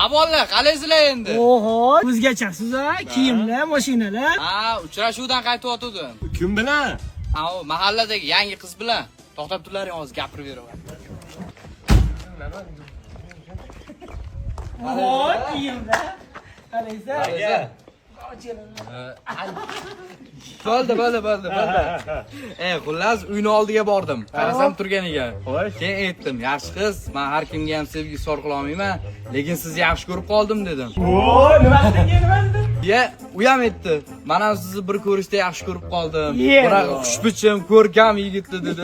Ahvollar qalaysizlar endi? Oho, o'zgachasiz a, kiyimlar, mashinalar. Ha, uchrashuvdan qaytyotgandim. Kim bilan? Ha, u mahalladagi yangi qiz bilan. To'xtab turlaring, hozir gapirib beraman. Oho, kiyimlar. Qalaysan? Bo'ldi, bo'ldi, bo'ldi, bo'ldi. Xullas, uyni oldiga bordim. Qarasam turgan ekan. Xo'sh. Keyin aytdim, yaxshi qiz, men har kimga ham sevgi izhor qila olmayman, lekin sizni yaxshi ko'rib qoldim dedim. O, nima deding, nima deding? Ya, u ham aytdi. Men ham sizni bir ko'rishda yaxshi ko'rib qoldim. Yeah. Bunaqa xushbichim, ko'rkam yigitdi dedi.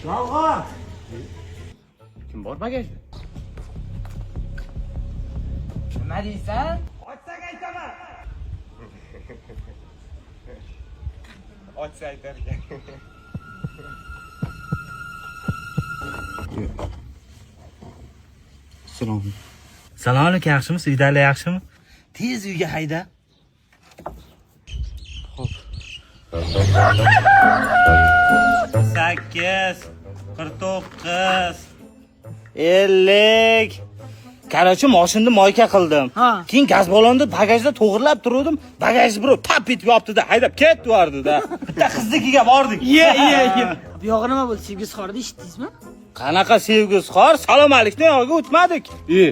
Yolg'on. Kim bor bagajda? Nima deysan? Ochsak aytaman. Ochsa aytar ekan. Salom. Salom alaykum, yaxshimisiz? Uydagilar yaxshimi? Tez uyga hayda. Xo'p. 8 49 50. Короче, mashinani moyka qildim. Ha. Keyin gaz ballonni bagajda to'g'irlab turdim. Bagajni birov tap etib yopdi-da, haydab ketdi yubordi-da. Bitta qiznikiga bordik. Ye, ye, ye. Bu yog'i nima bo'ldi? Sevgi izhorida eshitdingizmi? Qanaqa sevgi izhor? Salom alikni yog'iga o'tmadik. E,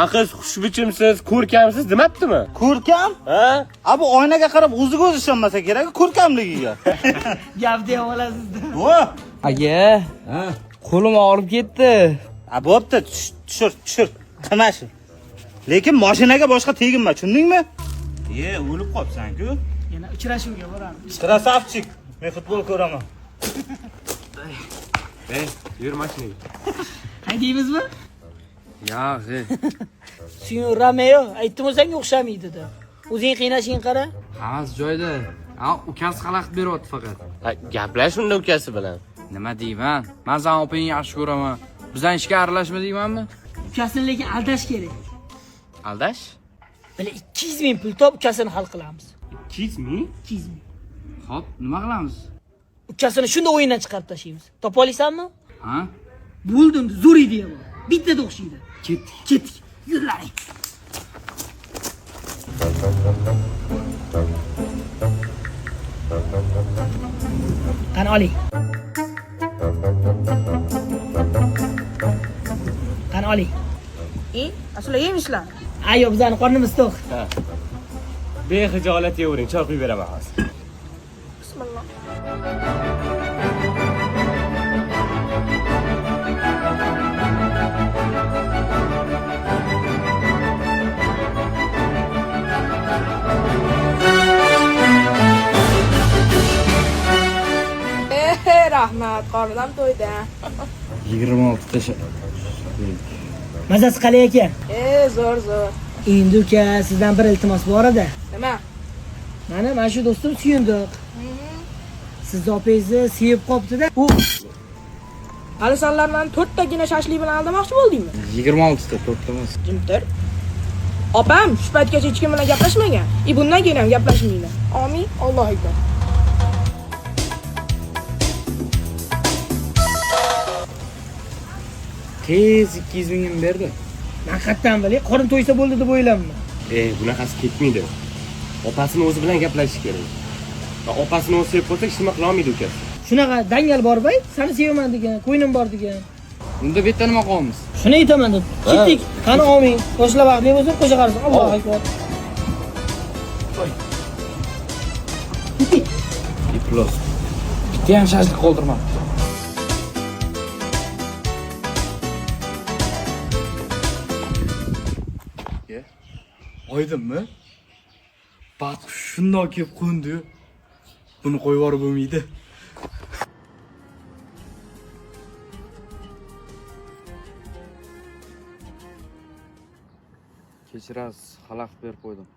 a qiz xushbichimsiz, ko'rkamsiz demabdimi? Ko'rkam? Ha? A bu oynaga qarab o'ziga o'zi ishonmasa kerak, ko'rkamligiga. Gap deya olasiz-da. Voh! Aka, qo'lim og'rib ketdi. A bo'pti, tushir, tushir. Qilma shu. Lekin mashinaga boshqa teginma, tushundingmi? E, o'lib qolibsan-ku. Yana uchrashuvga boramiz. Krasavchik. Men futbol ko'raman. Ey, yur mashinaga. Haydaymizmi? Yo'q, Suyun Romeo, aytdim senga o'xshamaydi dedi. O'zing qiynashing qara. Hammasi joyida. Ha, ukasi xalaqit beryapti faqat. Ha, gaplash unda ukasi bilan. Nima deyman? Men san opangni yaxshi ko'raman. Bizdan ishga aralashma deymanmi? Ukasini lekin aldash kerak. Aldash? Bila 200 ming pul top, ukasini hal qilamiz. 200 ming? 200 ming. Xo'p, nima qilamiz? Ukasini shunda o'yindan chiqarib tashlaymiz. Topa olasanmi? Ha? Bo'ldi endi, zo'r ideya bu. Bittada o'xshaydi. Ketdik. Ketdik. Yurlaring. Qani oling. Qani oling. E, sizlar yeymishlar. Ayo, bizani qornimiz to'q. Bexijolat yeyvering, choy quyib beraman hozir. Bismillah. Rahmat, qornim to'ydi. 26 ta Mazasi qalay ekan? Zo'r, zo'r. Endi uka, sizdan bir iltimos bor edi. Nima? Mana shu do'stim Suyundiq. Sizni opangizni sevib qopti-da. U Hali sanlar meni to'rttagina shashlik bilan aldamoqchi bo'ldingmi? 26 ta, to'rtta emas. Jim tur. Opam shu paytgacha hech kim bilan gaplashmagan. I bundan keyin ham gaplashmaydi. Amin, Allohu akbar. Tez 200 mingini berdi. Men qayerdan bilay, qorin to'ysa bo'ldi deb o'ylayapman. Ey, bunaqasi ketmaydi. Opasini o'zi bilan gaplashish kerak. Va opasini o'zi sevib qo'ysa, hech nima qila olmaydi ukasi. Shunaqa dangal bor bay, seni sevaman degan, ko'nglim bor degan. Unda bu yerda nima qilamiz? Shuni aytaman deb. Ketdik. Qani omin. Yoshlar baxtli bo'lsin, qo'sha qarasin. Allohu akbar. Iflos. Bitta ham shashlik qoldirmabdi. Oydinmi? Baxt shundoq kelib qo'ndi-yu. Buni qo'yib yuborib bo'lmaydi. Kechirasiz, xalaqit berib qo'ydim.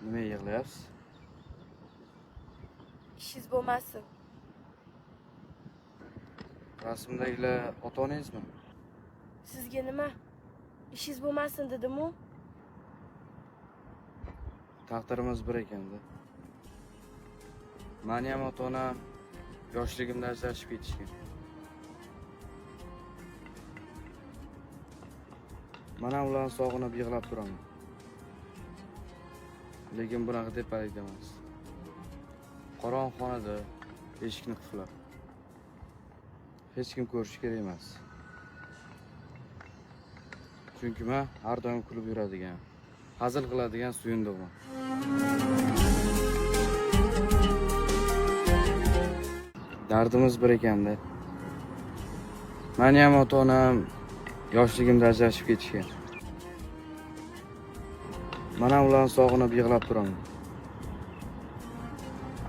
Nima yig'layapsiz? Ishingiz bo'lmasin. Rasmdagilar ota-onangizmi? Sizga nima? Ishingiz bo'lmasin dedim-u. Taqdirimiz bir ekanda. Meni ham ota-onam yoshligimda ajrashib ketishgan. Mana ularni sog'inib yig'lab turaman. Lekin bunaqa tepalikda emas. Qorong'i xonada eshikni qulflab. Hech kim ko'rishi kerak emas. Chunki men har doim kulib yuradigan, hazil qiladigan suyundig'man. Dardimiz bir ekanda. Meni ham ota-onam yoshligimda ajrashib ketishgan. Mana ularni sog'inib yig'lab turaman.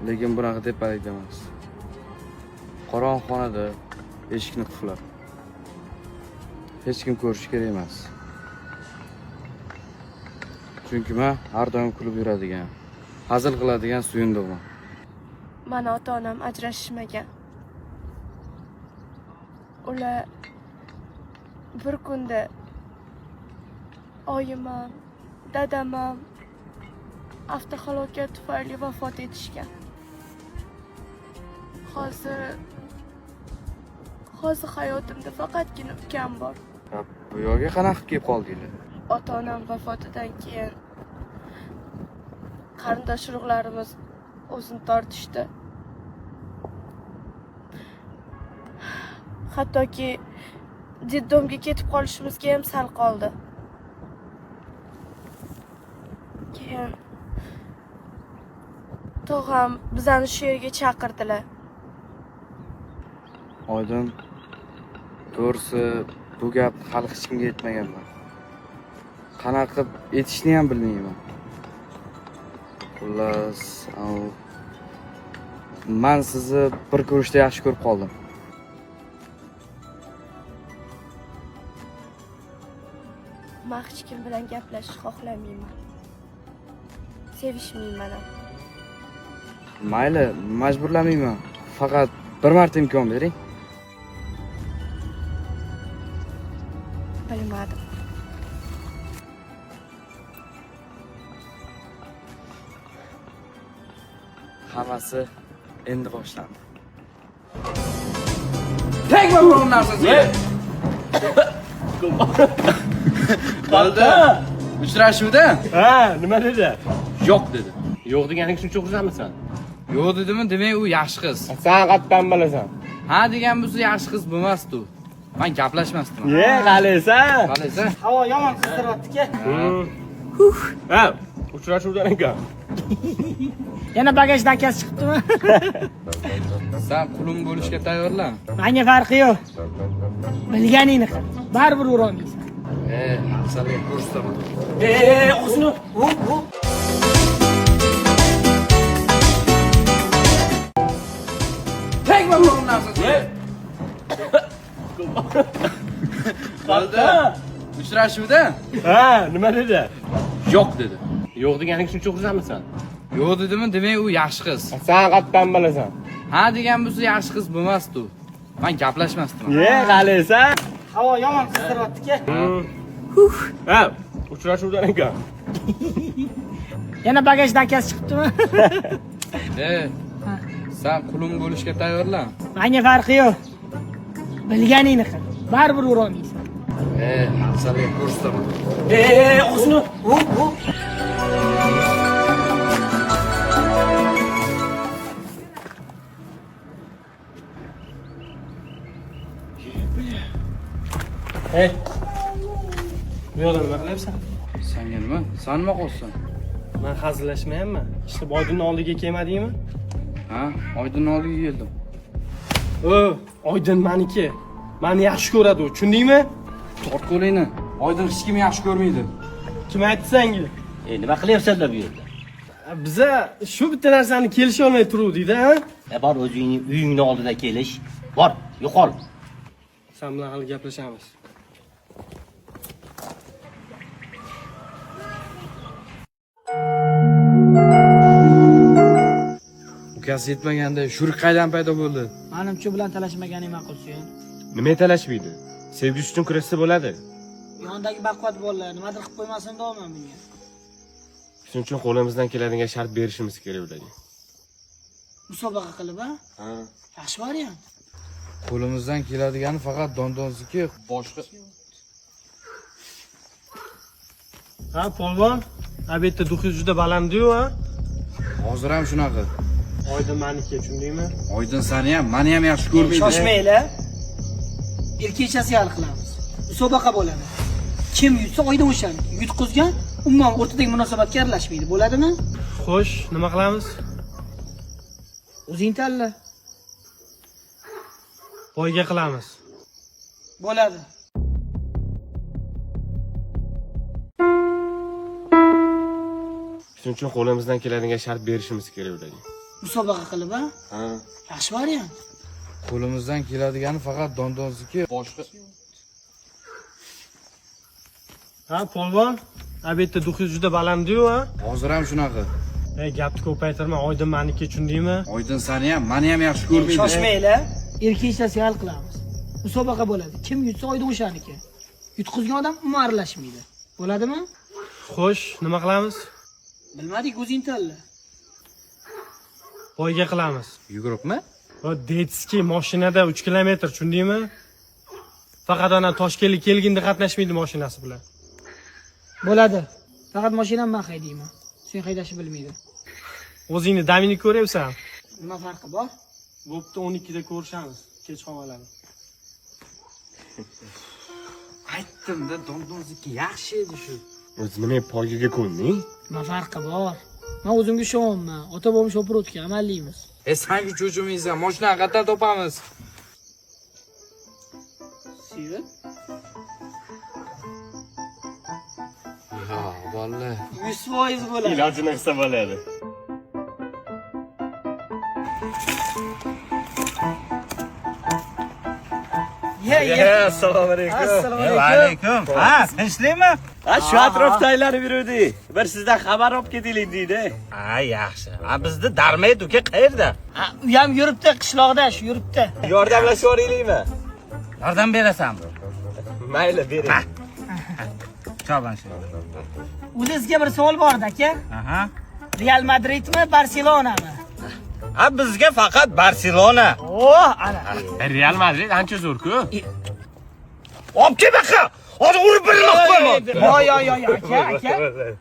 Lekin bunaqa tepalikda emas. Qorong'i xonada eshikni qulflab. Hech kim ko'rishi kerak emas. Chunki men har doim kulib yuradigan, hazil qiladigan suyundig'man. Mani ota-onam ajrashishmagan. Ular bir kunda oyim ham, dadam ham avtohalokat tufayli vafot etishgan. Hozir hayotimda faqatgina ukam bor. Bu yo'lga qanaqa kelib qoldinglar? Ota-onam vafotidan keyin qarindosh urug'larimiz o'zini tortishdi. Hattoki detdomga ketib qolishimizga ham sal qoldi. Keyin tog'am bizani shu yerga chaqirdilar. Oydin, to'g'risi bu gap hali hech kimga aytmaganman. Qanaqa qilib aytishni ham bilmayman. Xullas, men sizni bir ko'rishda yaxshi ko'rib qoldim. Men hech kim bilan gaplashishni xohlamayman. Sevishmayman ham. Mayli, majburlamayman. Faqat bir marta imkon bering. Bilmadim. Hammasi endi boshlandi. Tegma bu narsasiga. Bo'ldi. Uchrashuvda? Ha, nima dedi? Yo'q dedi. Yo'q deganiga shuncha xursandmisan? Yo'q dedimi, demak u yaxshi qiz. Sen qatdan bilasan. Ha degan bo'lsa yaxshi qiz bo'lmasdi u. Men gaplashmasdim. Ye, qalaysan? Qalaysan? Havo yomon qizdiryapti-ku. Ha, uchrashuvdan ekan. Yana bagajdan akasi chiqibdimi? Sen qulim bo'lishga tayyorlan. Menga farqi yo'q. Bilganingni qil. Baribir urolmaysan. Afzalga ko'rsataman. O'zini, u. Tegma bu narsasiga. Bo'ldi. Uchrashuvda? Ha, nima dedi? Yo'q dedi. Yo'q deganiga shuncha xursandmisan? Yo'q dedimi, demak u yaxshi qiz. Sen qatdan bilasan. Ha degan bo'lsa yaxshi qiz bo'lmasdi u. Men gaplashmasdim. Ye, qalaysan? Havo yomon qizdiryapti-ku. Ha, uchrashuvdan ekan. Yana bagajdan akasi chiqibdimi? Sen qulim bo'lishga tayyorlan. Menga farqi yo'q. Bilganingni qil. Baribir urolmaysan. Afzalga ko'rsataman. O'zini, u. Hey. Bu yoqda nima qilyapsan? Senga nima? Sen nima qilyapsan? Men hazillashmayapman. Ishlab Oydinning oldiga kelmadingmi? Ha, Oydinning oldiga keldim. Oydin meniki. Meni yaxshi ko'radi u, tushundingmi? Tort qo'lingni. Oydin hech kim yaxshi ko'rmaydi. Kim aytdi senga? Nima qilyapsanlar bu yerda? Biza shu bitta narsani kelisha olmay turuvdik-da, ha? Bor o'zingning uyingni oldida kelish. Bor, yo'qol. Sen bilan hali gaplashamiz. Ukasi yetmaganda shurik qaydan paydo bo'ldi? Menimcha bilan talashmaganing ma'qul sen. Nima talashmaydi? Sevgisi uchun kurashsa bo'ladi. Yonidagi baquvvat bolalar nimadir qilib qo'ymasin deyapman bunga. Shuning uchun qo'limizdan keladigan shart berishimiz kerak ularga. Musobaqa qilib, ha? Ha. Yaxshi variant. Qo'limizdan keladigani faqat dondonsiki, boshqa. Ha, polvon, obedda duxingiz juda baland-yu, ha? Hozir ham shunaqa. Oydin maniki, tushundingmi? Oydin sani ham, mani ham yaxshi ko'rmaydi. Shoshmanglar. Erkakchasi hal qilamiz. Musobaqa bo'ladi. Kim yutsa Oydin o'shaniki. Yutqizgan umuman o'rtadagi munosabatga aralashmaydi. Bo'ladimi? Xo'sh, nima qilamiz? O'zing tanla. Poyga qilamiz. Bo'ladi. Shuning uchun qo'limizdan keladigan shart berishimiz kerak ularga. Musobaqa qilib, ha? Ha. Yaxshi variant. Qo'limizdan keladigani faqat dondonsiki, boshqa Ha, polvon, obedda duxingiz juda baland-yu, ha? Hozir ham shunaqa. Ey, gapni ko'paytirma, Oydin maniki, tushundingmi? Oydin sani ham, mani ham yaxshi ko'rmaydi. Shoshmanglar. Erkakchasi hal qilamiz. Musobaqa bo'ladi. Kim yutsa Oydin o'shaniki. Yutqizgan odam umuman aralashmaydi. Bo'ladimi? Xo'sh, nima qilamiz? Bilmadik, o'zing tanla. Poyga qilamiz. Yuguribmi? O, detskiy mashinada 3 kilometr, tushundingmi? Faqat ana Toshkentga kelganda qatnashmaydi mashinasi bilan. Bo'ladi. Faqat mashinani men haydayman. Sen haydashni bilmaydi. O'zingni damini ko'ryapsan. Nima farqi bor? Bo'pti, 12 da ko'rishamiz. Kech qolmalar. Aytdim-da, dondonsiki yaxshi edi shu. O'zi nima poygaga ko'nding? Nima farqi bor? Men o'zimga ishonyapman. Ota-bobom shopir o'tgan, amallaymiz. E, sanki cho'chimaysan, mashinani qayerdan topamiz? Sevib. Yo, bolla. 100% bo'ladi. Ilojini qilsa bo'ladi. Ye, ye. Assalomu alaykum. Assalomu alaykum. Alaykum. Ha, tinchlikmi? Ha, shu atrofda aylanib yuruvdik. Bir sizdan xabar olib ketaylik deydi. Ha, yaxshi. Ha, bizni Darmet uka qayerda? Ha, u ham yuribdi, qishloqda, shu yuribdi. Yordamlashib yuboraylikmi? Yordam berasanmi? Mayli, bering. Choban shu. O'zi sizga bir savol bor aka. Aha. Real Madridmi, Barselonami? Ha, bizga faqat Barselona. Oh, ana. Real Madrid ancha zo'r-ku. Olib kel baqa. Hozir urib birini qilib qo'yaman. Yo, yo, yo, yo, aka, aka.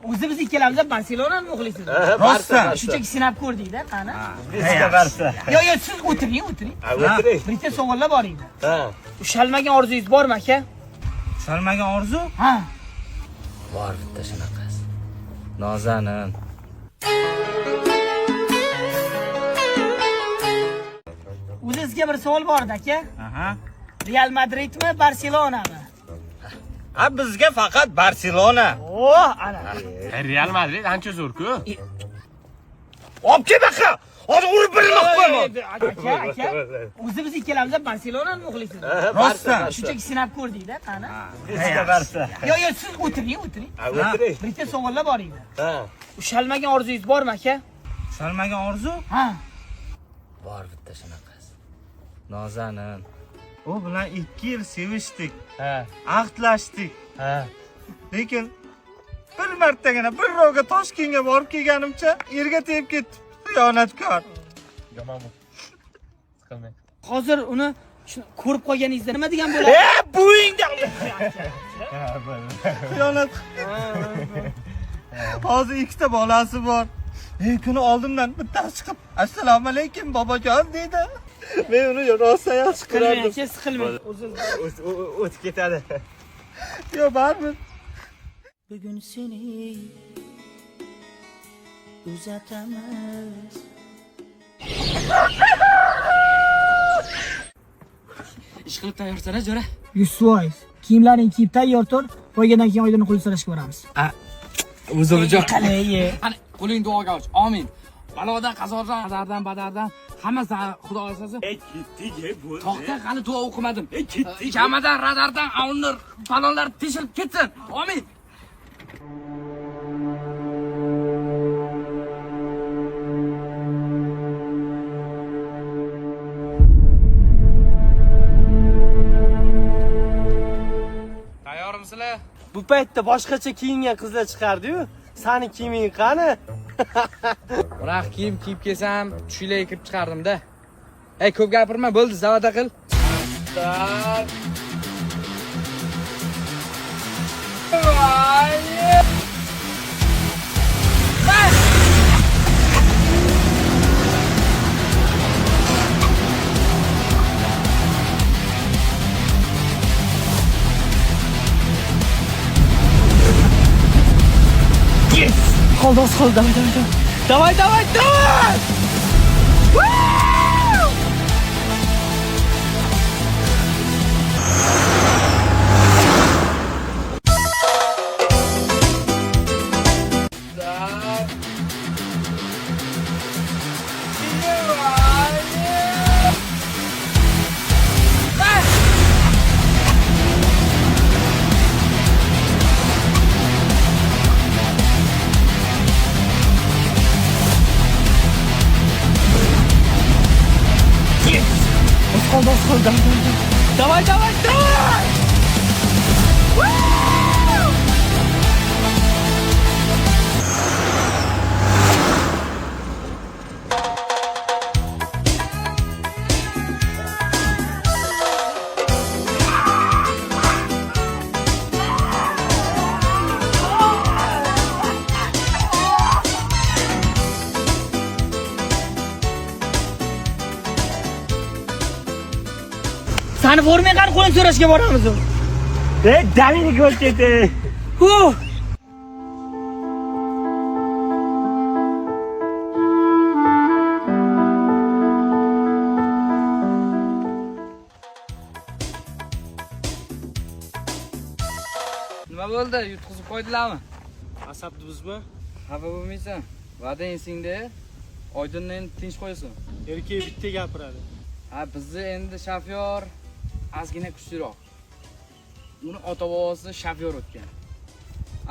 O'zi biz ikkalamiz ham Barselonani muxlisimiz. Rostdan. Shunchaki sinab ko'rdik-da, qani. Bizga barsa. Yo, yo, siz o'tiring, o'tiring. Ha, o'tiring. Bitta savollar bor edi. Ha. Ushalmagan orzungiz bormi, aka? Ushalmagan orzu? Ha. Bor bitta shunaqasi. Nozanin. O'zi sizga bir savol bor edi, aka. Aha. Real Madridmi, Barselonami? Ha, bizga faqat Barselona. Oh, ana. Real Madrid ancha zo'r-ku. Olib kel baqa. Hozir urib birini qilib qo'yaman. Aka, aka. O'zi biz ikkalamiz ham Barselonani muxlisimiz. Rostdan. Shunchaki sinab ko'rdik-da, qani. Bizga barsa. Yo, yo, siz o'tiring, o'tiring. Ha, o'tiring. Bitta savollar bor edi. Ha. Ushalmagan orzungiz bormi, aka? Ushalmagan orzu? Ha. Bor bitta shunaqasi. Nozanin. U bilan 2 yil sevishdik. Ha, Ahdlashdik. ha. Lekin bir martagina bir ro'ga Toshkentga borib kelganimcha erga tegib ketdi. Xiyonatkor. Yomon bu. Siqilmang. Hozir uni shuni ko'rib qolganingizda nima degan bo'ladi? E, buvingda. Xiyonat. Hozir ikkita bolasi bor. Bir kuni oldimdan bittasi chiqib, "Assalomu alaykum bobojon" dedi. Men uni rosa yaxshi Siqilmang, ko'rardim. aka, siqilmang. O'zi O'tib ketadi. Yo'q, baribir. Bugun seni uzatamiz. Ish qilib tayyorsana, jo'ra. 100%. Kiyimlaringni kiyib tayyor tur. Poygadan keyin Oydinni qo'l so'rashga boramiz. O'zimjon. Qalay. Qani, qo'ling duoga och. Amin. Balodan, qazodan, qadardan, badardan hammasi Xudo asrasin. Ey, ketdik, ey, bo'ldi. Toqdan hali duo o'qimadim. Ey, ketdik. Kamadan, radardan, avnir, falonlar teshilib ketsin. Amin. Tayyormisizlar? Bu paytda boshqacha kiyingan qizlar chiqardi-yu. Sani kiyiming qani? Bunaqa kiyim kiyib kelsam, tushinglarga kirib chiqardim-da. Ey, ko'p gapirma, bo'ldi, zavada qil. Tak. Voy! qoldi, oz qoldi. Давай, давай, давай. Давай, давай, давай! Oz qoldi, oz qoldi. Давай, давай, давай! Sani formang qani, qo'lini so'rashga boramiz. E, Dominik bo'lib ketdi. Hu! Nima bo'ldi? Yutqizib qo'ydilarmi? Asabni buzma. Xafa bo'lmaysan. Va'dang esingda. Oydinni endi tinch qo'ysin. Erkak bitta gapiradi. Ha, bizni endi shofyor ozgina kuchliroq. Uni ota-bobosi shofyor o'tgan.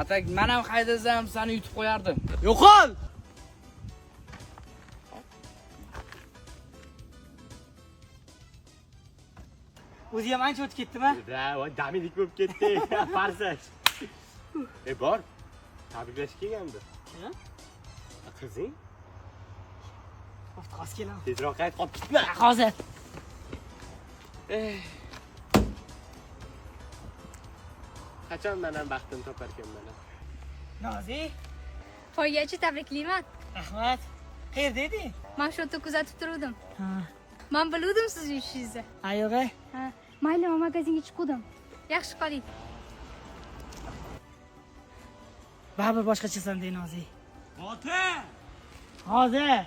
Atak men ham haydasam seni yutib qo'yardim. Yo'qol! O'zi ham ancha o'tib ketdimi? Da, voy Dominik bo'lib ketdi. Farsaj. E bor. Tabriklash kelgandi. Kim? Qizing? Hozir kelaman. Tezroq qayt, qolib ketma. Hozir. Qachon men ham baxtimni topar ekanman? Nozi, Poygachi tabriklayman. Rahmat. Qayerda eding? Men shu yerda kuzatib turuvdim. Ha. Men biluvdim sizni ishingizni. Ha, yo'q. Ha, mayli, men magazinga chiquvdim. Yaxshi qoling. Baribir boshqachasan dey Nozi. Botir! Hozir.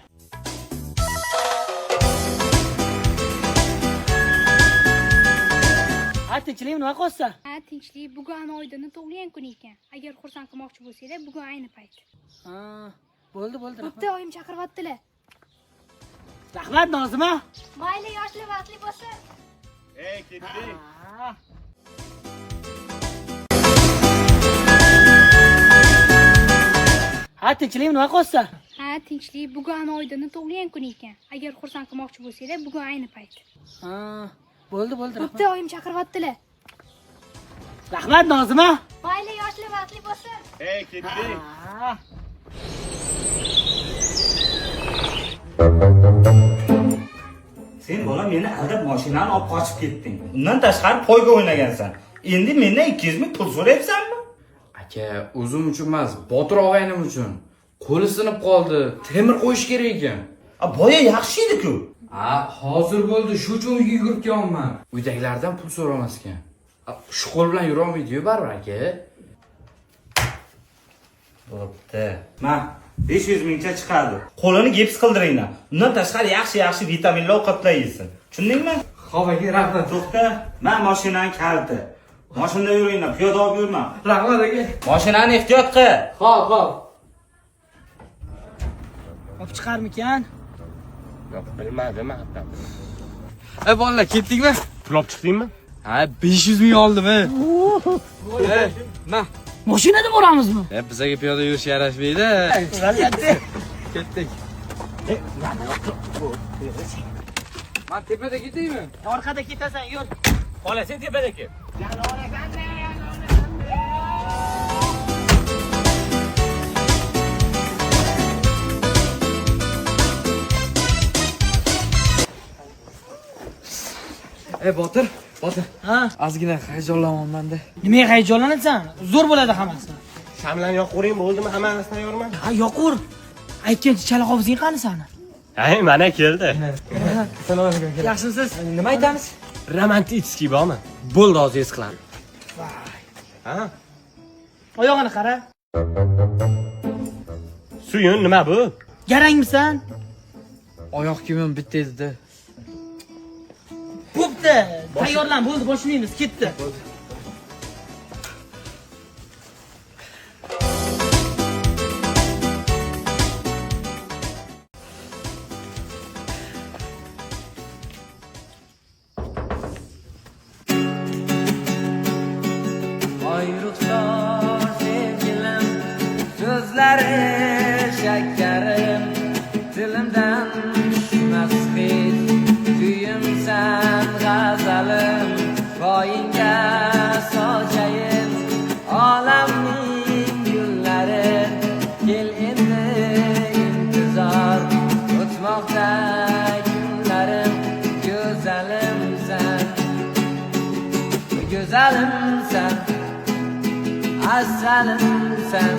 Ha, tinchlikmi, nima qilyapsan? Ha, tinchlik. Bugun ana Oydinni tug'ilgan kuni ekan. Agar xursand qilmoqchi bo'lsanglar, bugun ayni payt. Ha, bo'ldi, bo'ldi. Bo'pti, oyim chaqiryaptilar. Rahmat Nozima. Mayli, yoshli baxtli bo'lsin. Ey, ketdik. Ha. Ha, tinchlikmi, nima qilyapsan? Ha, tinchlik. Bugun ana Oydinni tug'ilgan kuni ekan. Agar xursand qilmoqchi bo'lsanglar, bugun ayni payt. Ha, bo'ldi, bo'ldi. Bo'pti, oyim chaqiryaptilar. Rahmat Nozima. Mayli, yoshli baxtli bo'lsin. Ey, ketdik. Ha. Sen bola meni aldab mashinani olib qochib ketding. Undan tashqari poyga o'ynagansan. Endi mendan 200 ming pul so'rayapsanmi? Aka, o'zim uchun emas, Botir og'aynim uchun. Qo'li sinib qoldi, temir qo'yish kerak ekan. A boya yaxshi edi-ku. Ha, hozir bo'ldi, shu uchun uyga yugurib kelyapman. Uydagilardan pul so'ramas ekan. Shu qo'l bilan yura olmaydi-yu baribir aka. Bo'pti. Ma, 500 mingcha chiqadi. Qo'lini gips qildiringlar. Undan tashqari yaxshi-yaxshi vitaminli ovqatlar yesin. Tushundingmi? Xo'p aka, rahmat. To'xta, ma mashinaning kaliti. Mashinada yuringlar, piyoda olib yurma. Rahmat aka. Mashinani ehtiyot qil. Xo'p, xo'p. Olib chiqarmikan? Yo'q, bilmadim hatto. Ey bolalar, ketdikmi? Pul olib chiqdingmi? Ha, 500 ming oldim, ey. Ey, ma. Mashinada boramizmi? E, bizaga piyoda yurish yarashmaydi. Ketdik. Men tepada ketaymi? Orqada ketasan, yur. Xola, sen tepada ket. Ey Botir, Botir. Ha? Ozgina hayajonlanyapman-da. Nimaga hayajonlanasan? Zo'r bo'ladi hammasi. Shamlarni yoqib bo'ldimi? Hammasi tayyormi? Ha, yoqur. Aytgancha chala hofizing qani sani? Ay, mana keldi. Assalomu alaykum aka. Yaxshimisiz? Nima aytamiz? Romantический bormi? Bo'ldi, hozir es qilamiz. Ha? Oyog'ini qara. Suyun nima bu? Garangmisan? Oyoq kiyimim bitta edi-da. Bo'pti. Tayyorlan, bo'ldi, boshlaymiz, ketdi. Oy ruxsor sevgilim, so'zlari shakarim, tilimdan tushmas hech kuyimsan g'azalim, poyingga sochayin olamning gullari. Kel endi intizor o'tmoqda kunlarim, go'zalimsan, go'zalimsan, asalimsan,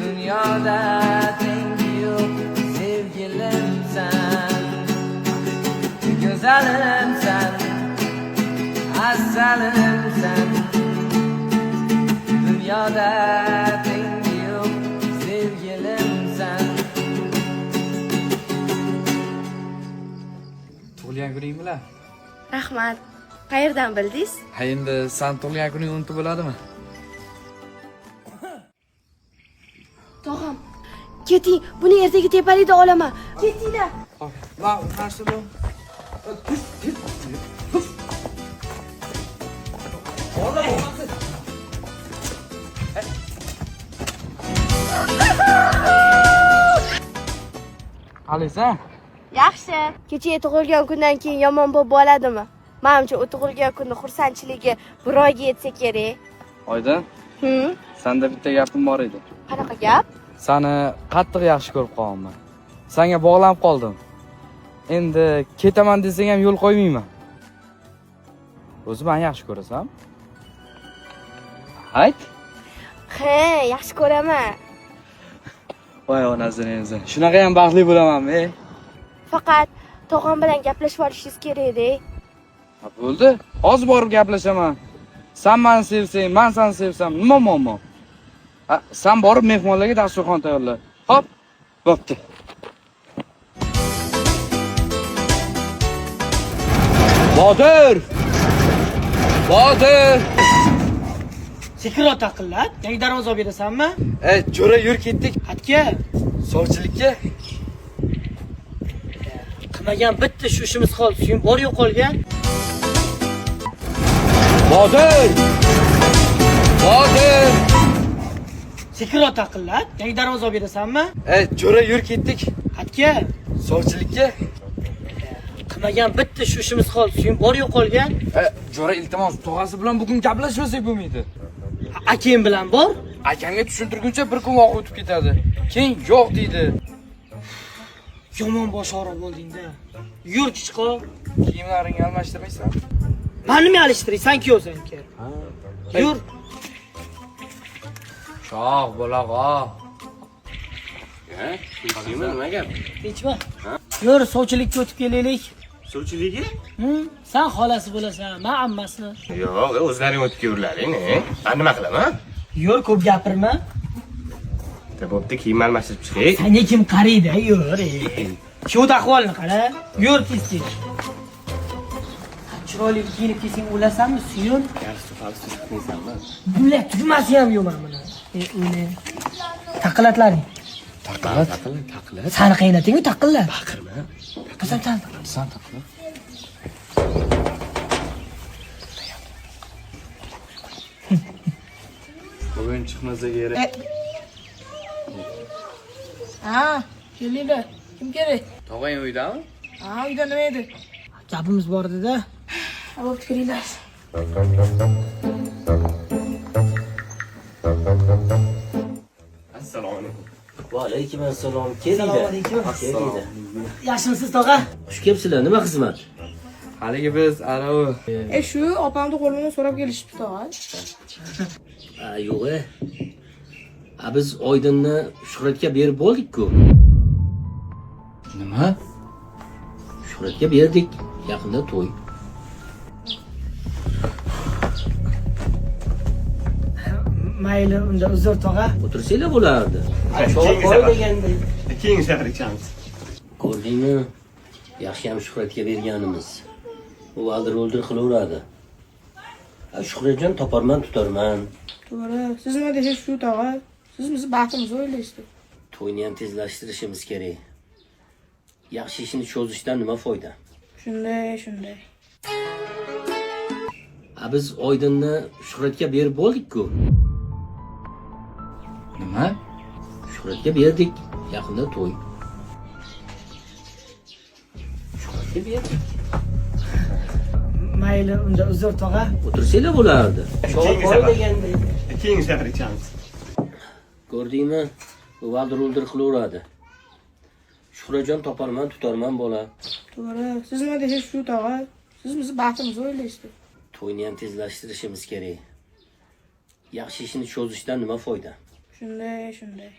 dunyoda tengi yo'q sevgilimsan, go'zalimsan, asalimsan, dunyoda tengi yo'q sevgilimsan. Tug'ilgan kuning bilan. Rahmat. Qayerdan bildingiz? Ha, endi san tug'ilgan kuningni unutib bo'ladimi? Tog'am, keting, buni ertaga tepalikda olaman. Ketinglar. Va, narsa bu. Qalaysan? Yaxshi. Kecha tug'ilgan kundan keyin yomon bo'lib bo'ladimi? Menimcha u tug'ilgan kunni xursandchiligi bir oyga yetsa kerak. Oydin, senda bitta gapim bor edi. Qanaqa gap? Seni qattiq yaxshi ko'rib qolganman. Senga bog'lanib qoldim. Endi ketaman desang ham yo'l qo'ymayman. O'zi meni yaxshi ko'rasan? Ayt. Ha, yaxshi ko'raman. Voy onasini emsin. Shunaqa ham baxtli bo'lamanmi? Faqat tog'am bilan gaplashib olishingiz kerak-da. Ha, bo'ldi. Hozir borib gaplashaman. Sen meni sevsang, men seni sevsam, nima muammo? Ha, sen borib mehmonlarga dasturxon tayyorla. Xo'p, bo'pti. Botir! Botir! Sekinroq taqillat. Yangi darvoza olib berasanmi? Jo'ra yur ketdik. Xatga. Sovchilikka. Qilmagan bitta shu ishimiz qoldi. Suyun bor yo'qolgan. Botir! Botir! Sekinroq taqillat. Yangi darvoza olib berasanmi? Jo'ra yur ketdik. Xatga. Sovchilikka. Qilmagan bitta shu ishimiz qoldi. Suyun bor yo'qolgan. Jo'ra iltimos, tog'asi bilan bugun gaplashmasak bo'lmaydi. Akam bilan bor. Akamga tushuntirguncha bir kun vaqt o'tib ketadi. Keyin yo'q deydi. Yomon bosh og'riq bo'lding-da. Yur chiqo. Kiyimlaringni almashtirmaysan? Meni nima alishtiray? Sen kuyovsan ki. Yur. Cho'g' bo'lag'o. Ha? Nima gap? Tinchmi? Yur, sovchilikka o'tib kelaylik. Sovchiligi? Sen xolasi bo'lasan, men ammasi. Yo'q, o'zlaring o'tib kelurlaring, Men nima qilaman? Yur, ko'p gapirma. Bo'pti, kiyim almashtirib chiqay. Senga kim qaraydi, yur. Shu ahvolni qara. Yur tez-tez. Chiroyli kiyinib kelsang o'lasanmi, Suyun? Galstuk tutmaysanmi? Bular tugmasi ham yo'q mana buni. O'yla. Taqillatlaring. Taqillat, taqillat, taqillat. Sani qaynating-ku taqillat. Baqirma. Qasam san. San taqillat. Bugun chiqmasa kerak. Ha, kelinglar. Kim kerak? Tog'ang uydami? Ha, uyda nima edi? Gapimiz bor edi-da. Bo'pti, kiringlar. Assalomu alaykum. Va alaykum assalom. Kelinglar. Assalomu alaykum. Kelinglar. Yaxshimisiz tog'a? Xush kelibsizlar. Nima xizmat? Haligi biz anavi Shu opamni qo'limdan so'rab kelishibdi tog'a. Ha, yo'q. Ha, biz Oydinni Shuhratga berib bo'ldik-ku. Nima? Shuhratga berdik. Yaqinda to'y. Mayli, unda uzr tog'a. O'tirsanglar bo'lardi. Choy qo'y deganda. Keyingi safar ichamiz. Ko'rdingmi? Yaxshi ham Shuhratga berganimiz. U aldir-uldir qilaveradi. Shuhratjon toparman, tutarman. To'g'ri. Siz nima desangiz shu tog'a. Siz bizni baxtimizni o'ylaysiz. To'yni ham tezlashtirishimiz kerak. Yaxshi ishni cho'zishdan nima foyda? Shunday, shunday. Biz Oydinni Shuhratga berib bo'ldik-ku. Nima? Shuhratga berdik. Yaqinda to'y. Shuhratga berdik. Mayli, unda uzr tog'a. O'tirsanglar bo'lardi. Choy qo'y deganda. Keyingi safar ichamiz. Ko'rdingmi? U aldir-uldir qilaveradi. Shuhratjon toparman, tutarman bola. To'g'ri. Siz nima desangiz shu tog'a. Siz bizni baxtimizni o'ylaysiz. To'yni ham tezlashtirishimiz kerak. Yaxshi ishni cho'zishdan nima foyda? Shunday, shunday.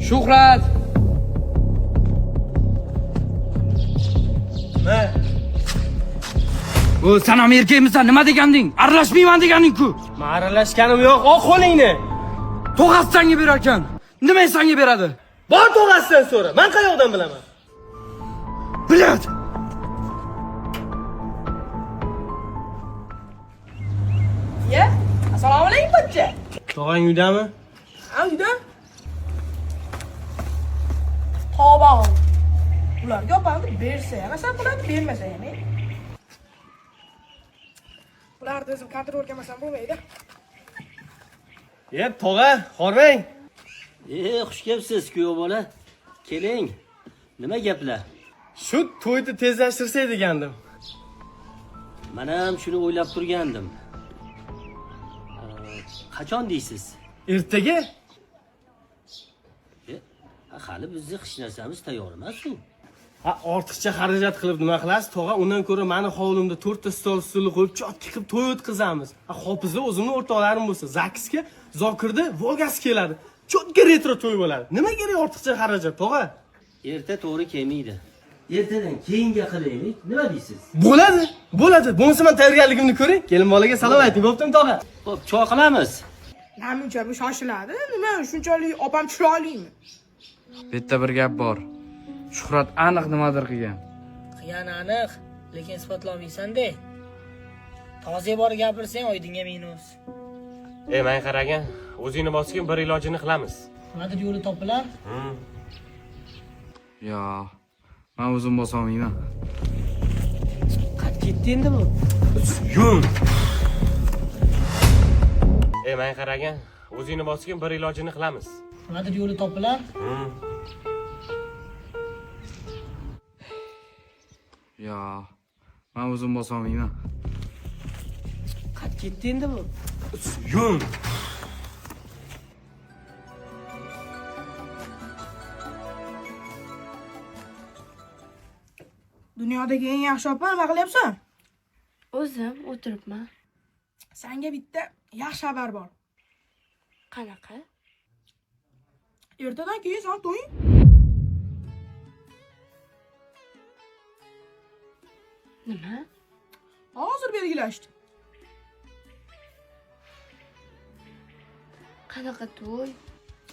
Shuhrat! Nima? O, sen ham erkakmisan, nima deganding? Aralashmayman deganding-ku. Men aralashganim yo'q. Ol qo'lingni. Tog'asi senga berar ekan. Nima senga beradi? Bor tog'asidan so'ra. Men qayoqdan bilaman? Bilat. Ya, assalomu alaykum pochcha. Tog'ang uydami? Ha, uyda. Tavba. Ularga opamni bersa ham, asal qiladi, bermasa ham. Ularni o'zim kontrol qilmasam bo'lmaydi. Yep, tog'a, hormang. Xush kelibsiz, kuyov bola. Keling. Nima gaplar? Shu to'yni tezlashtirsak degandim. Men ham shuni o'ylab turgandim. Qachon deysiz? Ertaga. Hali bizni hech narsamiz tayyor emas-ku. Ha, ortiqcha xarajat qilib nima qilasiz, tog'a? Undan ko'ra meni hovlimda 4 ta stol stulni qo'yib, chotki qilib to'y o'tkazamiz. Ha, hofizlar o'zimning o'rtoqlarim bo'lsa, Zakisga, Zokirda Volgasi keladi. Chotki retro to'y bo'ladi. Nima kerak ortiqcha xarajat, tog'a? Erta to'g'ri kelmaydi. Ertadan keyinga qilaylik. Nima deysiz? Bo'ladi, bo'ladi. Bo'lmasa men tayyorgarligimni ko'ring. Kelin bolaga salom ayting, bo'ptimi tog'a? Xo'p, choy qilamiz. Namuncha bu shoshiladi? Nima, shunchalik opam chiroylimi? Bitta bir gap bor. Shuhrat aniq nimadir qilgan. Qilgani aniq, lekin isbotlolmaysan-da. Toza borib gapirsang Oydinga minus. Men qaragan, o'zingni bosgin, bir ilojini qilamiz. Nimadir yo'li topilar? Yo, men o'zim bosa olmayman. Qat ketdi endi bu. Yum. Men qaragan, o'zingni bosgin, bir ilojini qilamiz. Nimadir yo'li topilar? Yo, men o'zim bosa olmayman. Qat ketdi endi bu. Yum. Dunyodagi eng yaxshi opa, nima qilyapsan? O'zim o'tiribman. Senga bitta yaxshi xabar bor. Qanaqa? Ertadan keyin sen to'ying. Nima? Hozir belgilashdi. Qanaqa to'y?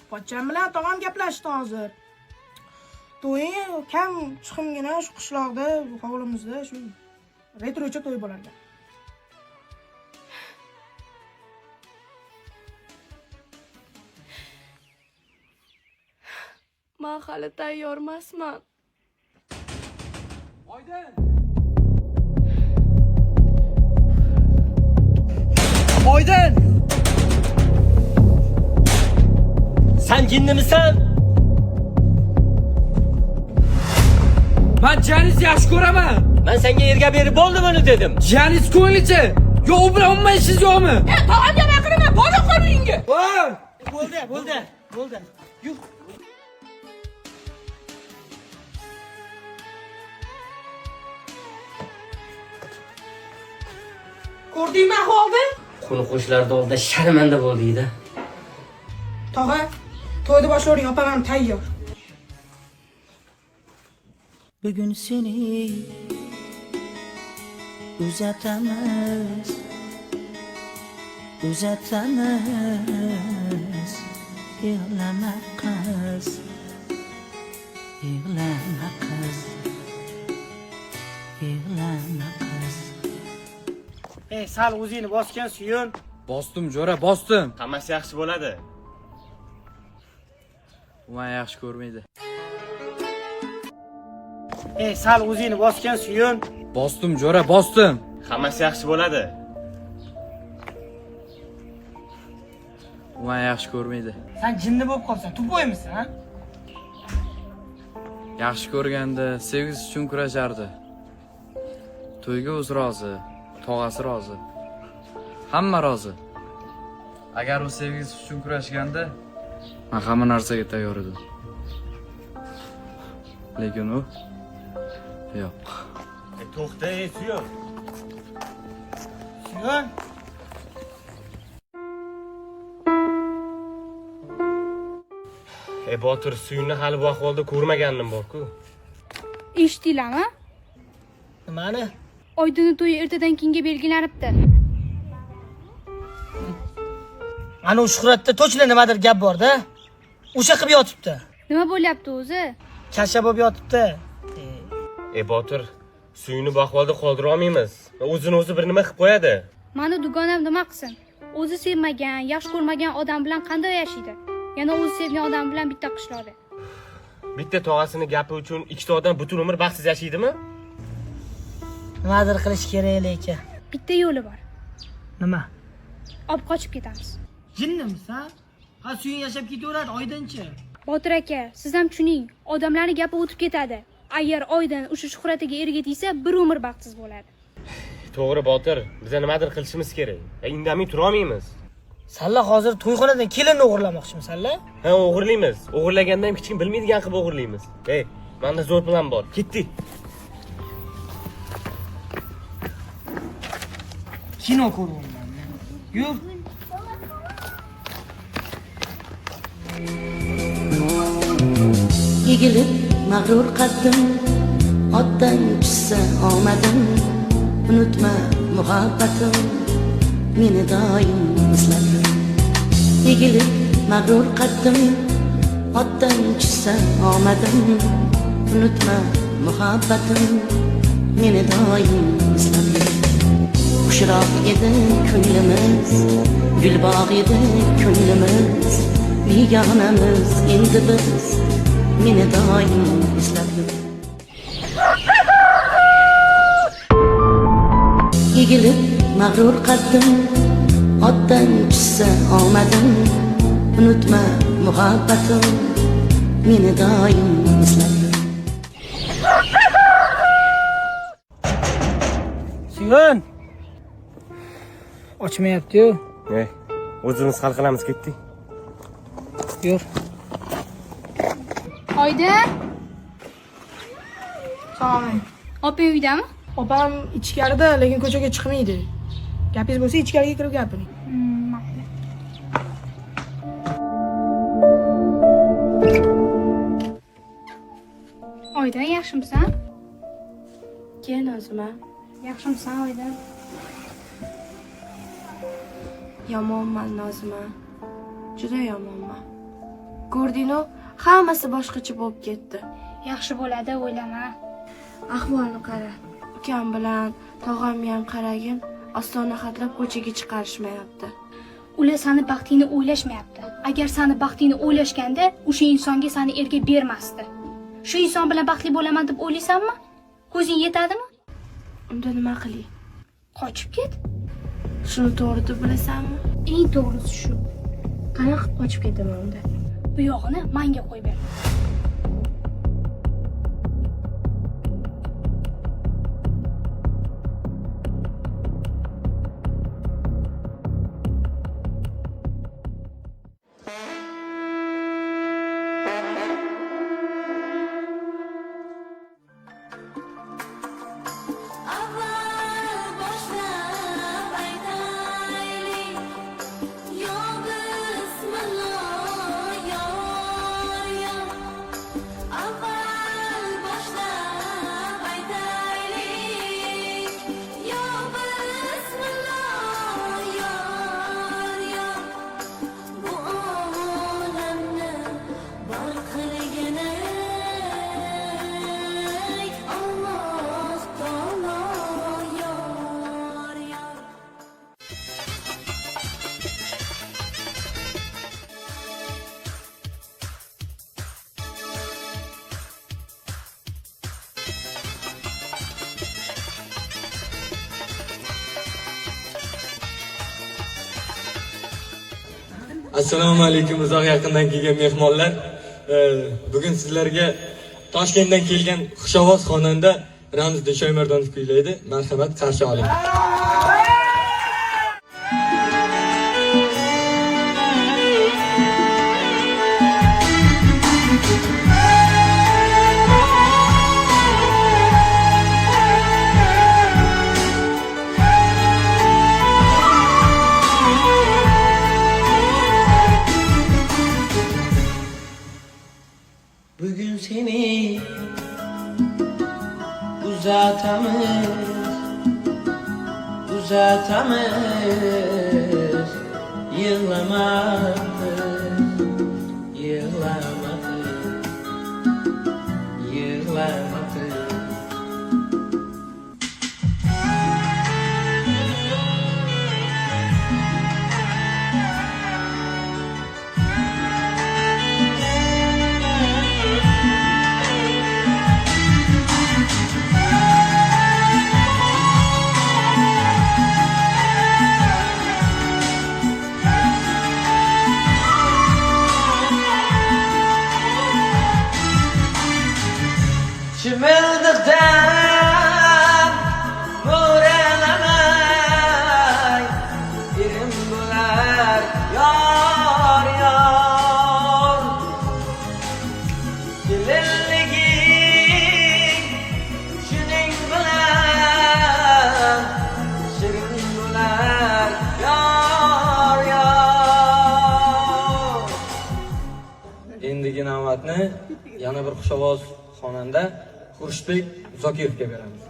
Pochcham bilan tog'am gaplashdi hozir. To'ying kam chiqimgina shu qishloqda, hovlimizda shu retrocha to'y bo'lar ekan. Men hali tayyor emasman. Oydin! Oydin! Sen jinnimisan? Men Janis yaxshi ko'raman. Men senga erga berib bo'ldi buni dedim. Janis ko'nglichi. Yo'q, u bilan umuman ishingiz yo'qmi? Tog'amga baqirma, bola qol uyingga. Voy! Bo'ldi, bo'ldi, bo'ldi. Yur. Ko'rdingmi ahvolni? Qo'ni qo'shnilar oldida sharmanda bo'ldik-da. Tog'a, to'yni boshlavering, opam ham tayyor. Bugun seni Uzatamiz, uzatamiz. Yig'lama qiz, yig'lama qiz, yig'lama qiz. Ey, sal o'zingni bosgan, Suyun. Bosdim, jo'ra, bosdim. Hammasi yaxshi bo'ladi. U meni yaxshi ko'rmaydi. Ey, sal o'zingni bosgan, Suyun. Bosdim, jo'ra, bosdim. Hammasi yaxshi bo'ladi. U meni yaxshi ko'rmaydi. Sen jinni bo'lib qolsan, tupoymisan, ha? Yaxshi ko'rganda sevgisi uchun kurashardi. To'yga o'zi rozi, tog'asi rozi. Hamma rozi. Agar u sevgisi uchun kurashganda, men hamma narsaga tayyor edim. Lekin u yo'q. To'xta, ey Suyun. Suyun. Ey Botir, Suyunni hali bu ahvolda ko'rmagandim bor-ku. Eshitdinglarmi? Nimani? Oydinni to'yi ertadan keyinga belgilanibdi. Ana u Shuhratda to'chla nimadir gap bor-da. O'sha qilib yotibdi. Nima bo'lyapti o'zi? Kasha bo'lib yotibdi. Ey Botir, Suyunni bu ahvolda qoldira olmaymiz. O'zini o'zi bir nima qilib qo'yadi. Mani dugonam nima qilsin? O'zi sevmagan, yaxshi ko'rmagan odam bilan qanday yashaydi? Yana o'zi sevgan odam bilan bitta qishloqda. Bitta tog'asini gapi uchun ikkita odam butun umr baxtsiz yashaydimi? Nimadir qilish kerak lekin. Bitta yo'li bor. Nima? Olib qochib ketamiz. Jinnimisan? Ha, Suyun yashab ketaveradi, Oydinchi. Botir aka, siz ham tushuning, odamlarning gapi o'tib ketadi. Agar Oydin o'sha Shuhratiga erga tegsa, bir umr baxtsiz bo'ladi. To'g'ri Botir, biz nimadir qilishimiz kerak. Indamay tura olmaymiz. Salla hozir to'yxonadan kelinni o'g'irlamoqchimisanlar? Ha, o'g'irlaymiz. O'g'irlaganda ham hech kim bilmaydigan qilib o'g'irlaymiz. Ey, menda zo'r plan bor. Ketdik. Kino ko'ryapman. Yur. Egilib mag'rur qaddim, otdan tushsa omadim, unutma muhabbatim, meni doim eslab yur. Egilib mag'rur qaddim, otdan tushsa omadim, unutma muhabbatim, meni doim eslab yur. Xushroq edi ko'nglimiz, gulbog' edi ko'nglimiz, begonamiz endi biz, meni doim eslab yur. Egilib mag'rur qaddim, otdan tushsa omadim, unutma muhabbatim, meni doim eslab yur. Suyun. Ochmayapti-yu. Ey, o'zimiz hal qilamiz, ketdik. Yur. Oydin. Salom alaykum. Opang uydami? Opam ichkarida, lekin ko'chaga chiqmaydi. Gapingiz bo'lsa ichkariga kirib gapiring. Mayli. Oydin, yaxshimisan? Keyin o'zima. Yaxshimisan, Oydin? Yomonman, Nozima. Juda yomonman. Ko'rding-ku, hammasi boshqacha bo'lib ketdi. Yaxshi bo'ladi, o'ylama. Ahvolni qara. Ukam bilan tog'amga ham qaragin, ostona hatlab ko'chaga chiqarishmayapti. Ular seni baxtingni o'ylashmayapti. Agar seni baxtingni o'ylashganda, o'sha insonga seni erga bermasdi. Shu inson bilan baxtli bo'laman deb o'ylaysanmi? Ko'zing yetadimi? Unda nima qilay? Qochib ket. Shuni to'g'ri deb bilasanmi? Eng to'g'risi shu. Qanaqa qilib qochib ketaman unda? Bu yog'ini menga qo'yib ber. Assalomu alaykum, uzoq yaqindan kelgan mehmonlar. Bugun sizlarga Toshkentdan kelgan xushovoz xonanda Ramziddin Shoymardonov kuylaydi. Marhamat, qarshi oling. Bugün seni uzatamız, uzatamız, yığlamaz, yığlamaz, yığlamaz. Chimildiqdan mo'ralamay, erim bo'lar yor yor. Kelinliging shuning bilan shirin bo'lar yor yor. Endigi navbatni yana bir xushovoz xonanda Xurshidbek Zokirovga beramiz.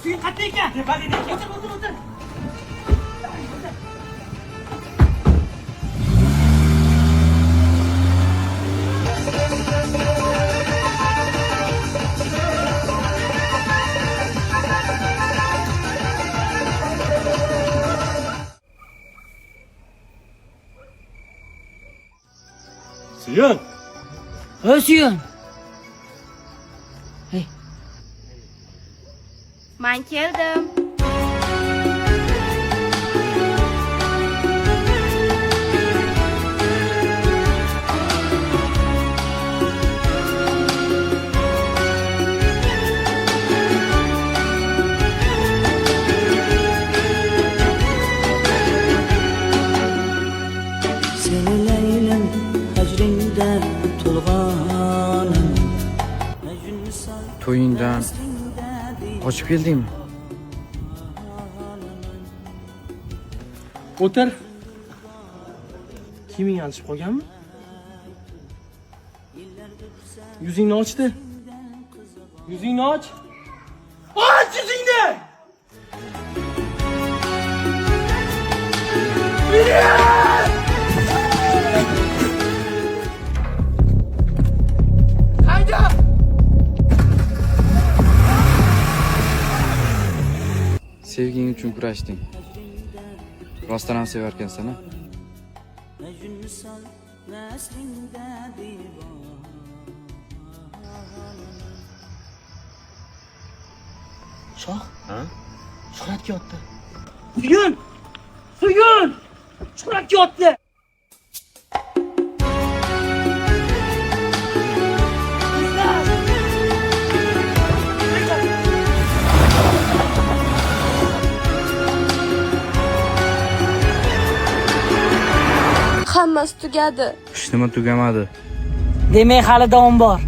Suyun qayerda ekan? Tepada ekan. O'tir, o'tir, o'tir. Suyun. Ha, Suyun. Man keldim. Seni Leylim hajringda to'lg'onim, Majnun. To'yingdan qochib keldingmi? O'tir. Kiyiming alishib qolganmi? Yuzingni ochdi. Yuzingni och. Och yuzingni! Hayda! Sevging uchun kurashding. Rostdan ham sevarkansan, a? Majnun vaslingda devona. Shoh? Ha? Shuhrat kelyapti. Suyun! Suyun! Shuhrat kelyapti. Hammasi tugadi. Hech nima tugamadi. Demak, hali davom bor.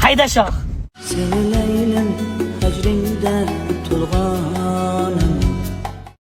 Hayda, shoh. Seni Leylim hajringda to'lg'onim.